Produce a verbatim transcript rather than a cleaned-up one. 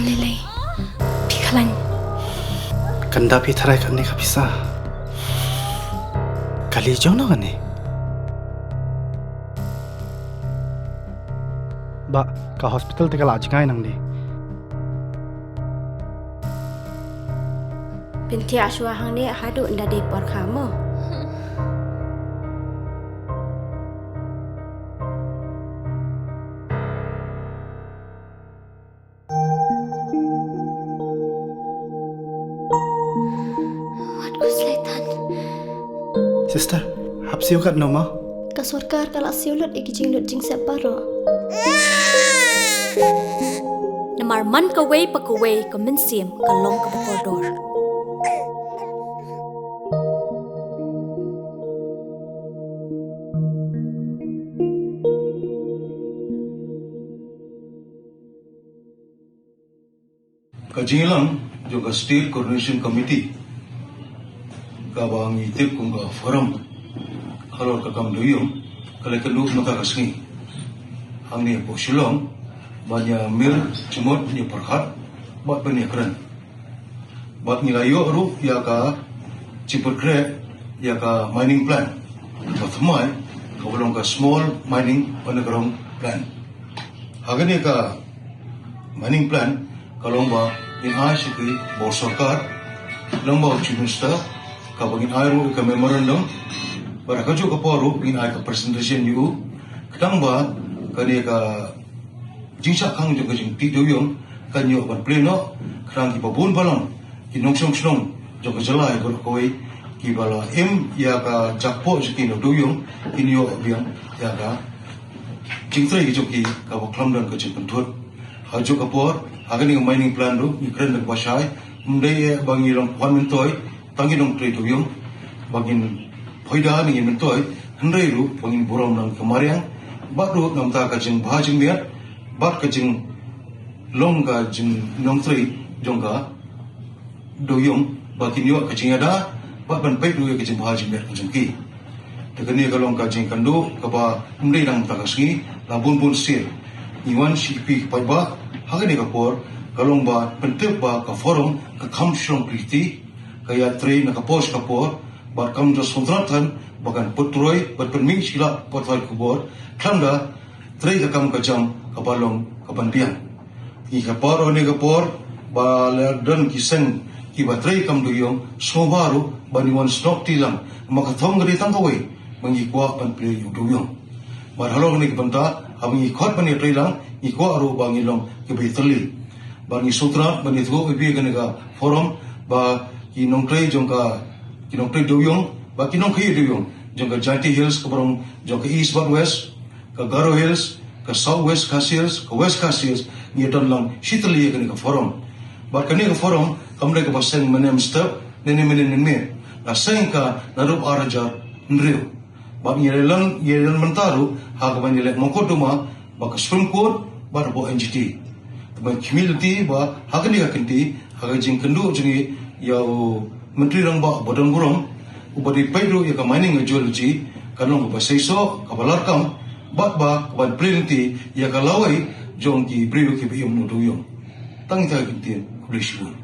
Lei lei. Phi khlaiñ. Kan da phi tharai kane ka pisa. Kali jong no kane. Ba ka hospital te ka la jngai nangne. Pynthia shuwa hangne haduh nda dei por kha mo. Wat khuslai than. Sister, hap siew katno ma? Ka sorkar ka la siew lut ïa ki jinglut jingsep baroh. Namar man kawei pa kawei ka mynsiem ka long kaba kordor. Ka jingïalang jong ka State Coordination Committee kaba ngi tip kum ka forum halor ka kam dewïong ka la kynduh mynta ka sngi hangne hapoh Shillong, ban ïa mir jingmut, ïa pyrkhat bad ban ïa kren. Bad ngi la ïoh ruh ïa ka jingpyrkhat ïa ka mining plan kaba thymmai, kaba long ka small mining underground plan. Ha kane ka mining plan ka long ba ngin ai sha ki bor sorkar, long ba u Chief Minister, kaba ngin ai ruh ka memorandum, bad ha kajuh ka por ruh ngin ai ka presentation ïa u, khnang ba kane ka jingshah khang jong ka jingtih dewïong kan ïoh ban plie noh, khnang kiba bun balang ki nongshong shnong jong ka jylla baroh kawei kiba la im ïa ka jakpoh jong ki na dewïong kin ïoh biang ïa ka jingtrei jong ki kaba khlem don ka jingpynthut. Ha kajuh ka por ha kane ka mining plan ruh ngi kren da kaba shai, ym dei eh ba ngi long kwah myntoi tang ki nongtrei dewïong ba ngin pyndonkam, ngin myntoi, hynrei ruh ba ngin burom lang ka mariang bad ruh namar ka jingbha jingmiat bad ka jinglong ka jingnongtrei jong ka dewïong ba kin ïoh ka jingïada bad ban peit ruh ïa ka jingbha jingmiat ka jong ki. Te kane ka long ka jingkynduh kaba ym dei namar ka sngi, la bun bun sien ngi wan sha phi ki paidbah ha kane ka por, ka long ba pyntip ba ka forum ka kham shnong priti, ka ïatrei na ka por sha ka por, bad kam ju sngewthuh than ba kan pyntroi bad pynmih sha ki lad pathai khubor khlem da trei ka kam ka jam kaba long kaban biang. Ngi ka por, ha kane ka por ba la don ki seng kiba trei kam dewïong, sngewbha ruh ba ngin wan snoh kti lang, namar ka thong ka dei tang kawei ba ngi kwah ban plie ïa u dewïong. Bad halor kane ka bynta haba ngi khot ban ïatrei lang ngi kwah ruh ba ngin long kiba ïatylli. Bad ngi sngewthuh ban ïathuh ïa phi kane ka forum ba ki nongtrei jong ka, ki nongtrei dewïong bad ki nongkhaïi dewïong jong ka Jaintia Hills, ka baroh jong ka East bad West, ka Garo Hills, ka South West Khasi Hills, ka West Khasi Hills, ngi don lang shitylli ïa kane ka forum. Bad kane ka forum kam dei kaba seng mynne mynstep, mynne mynne mynne, la seng ka naduh ar hajar hynriew. Bad ngi la ïalang, ngi la ïalang mynta ruh ha kaba ngi leh mokotduma bad ka Supreme Court bad hapoh N G T. Te ban khmih lynti ba ha kane ka kynti, ha ka jingkynduh jong ngi ïa u Myntri Rangbah ba don burom, uba dei peit ruh ïa ka mining, ïa ka geology, kan long kaba seisoh, kaba larkam bad ba kaban plie lynti ïa ka lawei jong ki briew kiba im na u dewïong. Tang ita ki ktien, khublei shibun.